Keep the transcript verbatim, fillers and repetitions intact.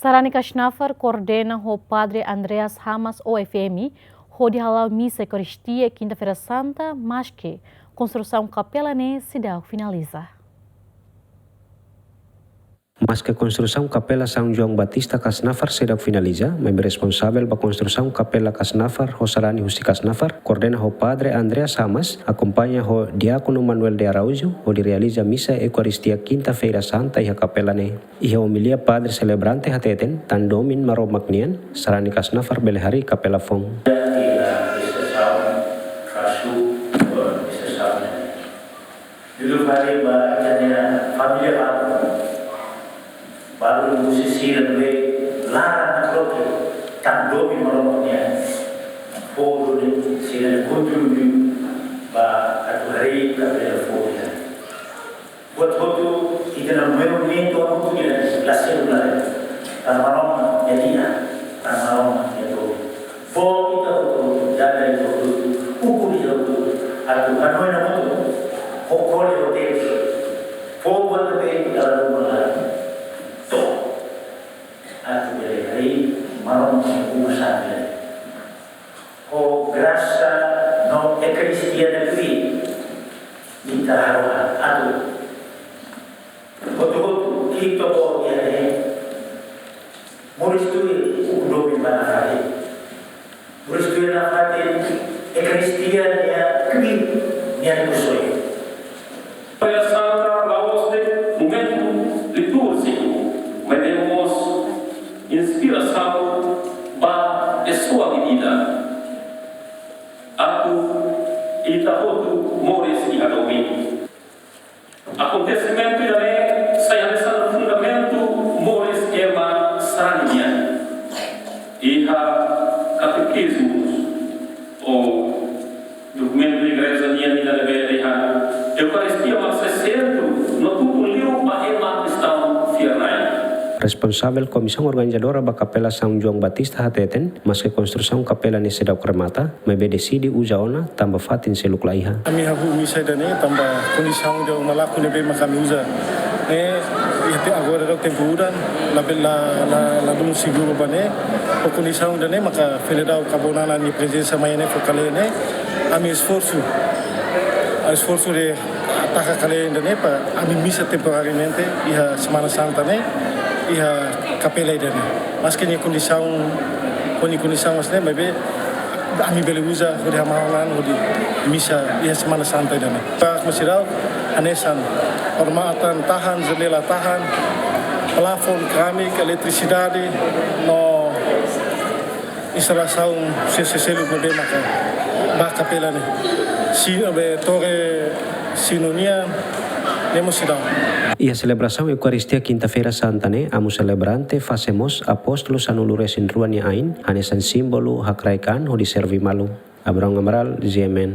Sarani Kasnafar koordena ho Padre Andreas Hamas, O F M, hodi hala'o misa Eukaristia Kinta-feira Santa, maske konstrusaun kapela ne'e seidauk finaliza. Maske konstrusaun Kapela São João Batista Kasnafar seidauk finaliza, maibé responsavel ba konstrusaun Kapela Kasnafar ho sarani husi Kasnafar, koordena ho Padre Andreas Hamas, akompaña ho Diákono Manuel de Araújo, hodi realiza misa Eukaristia Kinta-feira Santa iha kapela ne'e. Iha omilia, padre selebrante hateten, tan domin Maromak nian, sarani Kasnafar bele harii kapela foun. Dulu fali ba ita-nia família balu. Balu husi sira ne'ebé laran na loke, tan domin Maromak nian. Fó duni sira-nia kontribuisaun ba atu harii kapela foun. Buat hotu ita-nia movimentu hamutuk ida la selu la leva. Tan Maromak nia tiha, tan Maromak nia tobi. Fó ita hotu-hotu, jaga ita hotu-hotu, ukur ita hotu-hotu, atu hanoin hamutuk, ho kole ho tebes. Fó buat ne'ebé ita la ruma lai. To'o. Atu bele harii Maromak nia uma santu. Ho grasa no Eukaristia ne'ebé ita harohan atu hotu-hotu ki'ik to'o iha ne'e. Moris tuir ukun-doben ba nafatin. Moris tuir nafatin Eukaristia nia kbi nia ne'e kusoi. Feira Santa la'ós de'it momentu litúrjiku, maibé mós inspirasaun ba eskola de vida. Atu ita hotu moris iha domin. Akontesimentu ida-ne'e sai hanesan fundamentu moris ema sarani nian. Iha katekizmu ou dokumentu igreja nian ida ne'ebé dehan Eukaristia mak sai sentru no tuku liu ba ema kristaun fiar-na'in. Responsavel Komisaun Organizadora ba Kapela São João Batista hateten, maske konstrusaun kapela ne'e seidauk remata, maibé deside uza ona tanba fatin seluk la iha. Ami hahú misa ida-ne'e tanba kondisaun ida uma lakon ne'ebé mak ami uza ne'e, iha te agora daudaun tempu udan, labele la, la, ladún seguru ba ne'e. Ho kondisaun ida-ne'e maka fene dau kabonana nia prezensa mai ne'e fó kale'e ne'e. Ami esforsu, esforsu de taka kale'e ida-ne'e para ami misa temporariamente iha Semana Santa ne'e iha kapela ida-ne'e. Maske nia kondisaun, ho nia kondisaun hanesan ne'e, maibé ami bele uza hodi hamalan hodi misa iha Semana Santa ida-ne'e. Para masi dau hanesan odamatan tahan, janela tahan, plafon keramik, eletrisidade no instalasaun selu-seluk ne'ebé maka ba kapela ne'e. Sinu, be, tore sinu nian ne'e mós seidauk. Iha selebrasaun Eukaristia Kinta-feira Santa ne'e, amu selebrante fase mós apóstolu sanulu-resin-rua nia ain hanesan símbolu hakraik an hodi serve malu. Abrão Amaral, G M N.